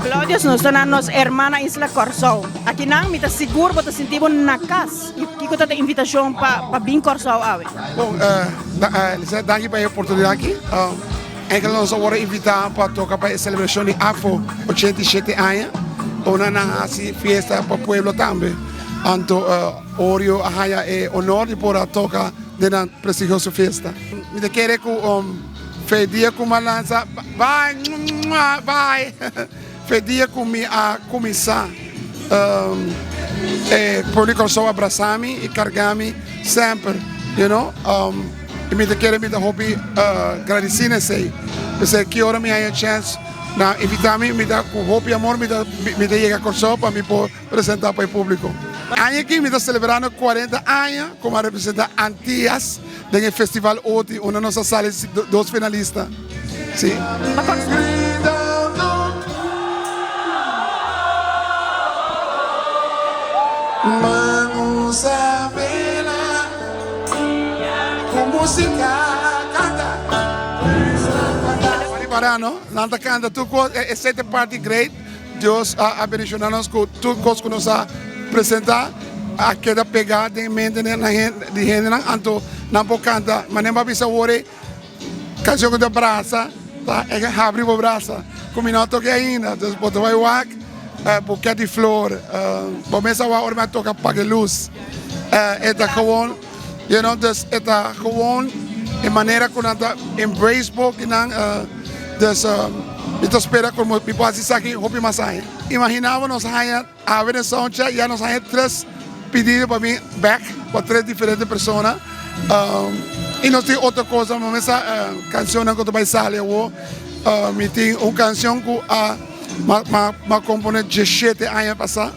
Claudius, nos ta na nos hermana isla Kòrsou. Akinan mi ta sigur bo ta sinti bo na kas. I kiko ta ta invitashon pa pa bin Kòrsou awe? Bon, Lisette, danki pa e oportunidat aki. Enkel nos a wòrdu invitá pa toka pa e selebrashon di AFO 87 aña. Unda nan a hasi fiesta pa pueblo tambe. Anto Orio a haña e honor di por a toka den nan prestigioso fiesta. Mi ta kere ku fe dia ku mi a lansa, bye, bye, fe dia ku mi a kuminsá e pueblo di Kòrsou a brasa mi i karga mi semper, you know, i mi ta kere mi ta hopi gradisí na esei. P'esei ki ora mi haña chèns nan invitá mi, mi ta ku hopi amor mi ta mi ta yega Kòrsou pa mi por presentá pa e públiko. Aña aki mi ta selebrando kuarenta aña komo a representá Antias den e festival OTI unda nos a sali dos finalista. Sí. Nan ta kanta tur kos, esei ta e parti great. Dios a bendiciona nos cu tur cos cu nos a presenta a keda pega den mente di hendenan anto nan por canta manera bo a bisa awor e cancion cu ta brasa ta e habri bo brasa cu mi no a toca ainda entonces bo ta bay wak buket di flor bo mes a wak ora mi a toca paga e luz e ta gewoon you know dus e ta gewoon e manera cu nan ta embrace bo kinan. Dus mi ta spera ku mi por hasi esaki hopi mas aña. Imagina bo nos haña awe den soundcheck ya nos haña tres pidido pa bin bek pa tres diferente persona. I nos tin otro cosa, mi mester sa cancionnan ku ta bai sali awor. Mi tin un cancion ku a m'a compone diesshete aña pasa.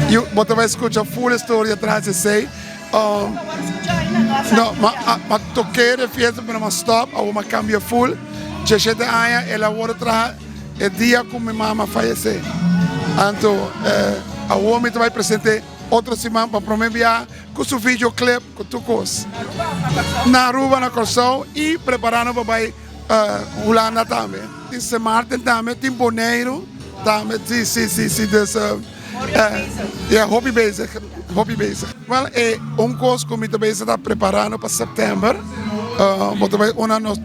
I bo ta bai scucha full e storia tras di esei. No, m'a tok'é den fiesta pero m'a stop, awor m'a kambia full. Diesshete aña el a wòrdu traha e dia ku mi mama fayesé. Anto awor mi ta bai present'é otro siman pa promé biaha ku su video clip ku tur kos. Na Aruba, na Kòrsou i preparando pa bai Hulanda tambe. Tin Sint Maarten tambe, tin Boneiru tambe, si si si si dus. Ya, hopi bezig, hopi bezig. Wel, e un kos ku mi ta bezig ta preparando pa sèptèmber, bo ta bai una nos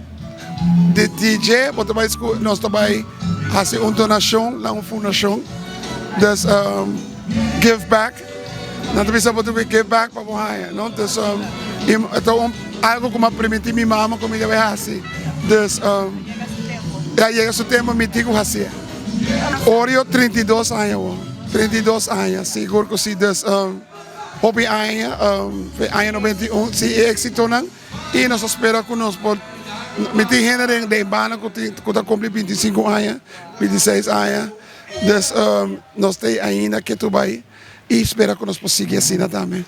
di DJ, bo ta bai sku, nos ta bai hasi un donashon na un fundashon. Dus give back, nan ta bisa bo ta bai give back pa bo haña, no? Dus e ta un algu ku mi a primintí mi mama ku mi ta bai hasi. Dus ya yega su tempu mi tin ku hasié. Oreo 32 aña bo, 32 aña, sigur ku si dus hopi aña, fe aña 91 si e éksitonan i nos ta spera ku nos por, mi tin hende den den banda ku tin ku ta kumpli 25 aña, 26 aña, dus nos ta ainda ketu bai i spera ku nos por sigui asina tambe.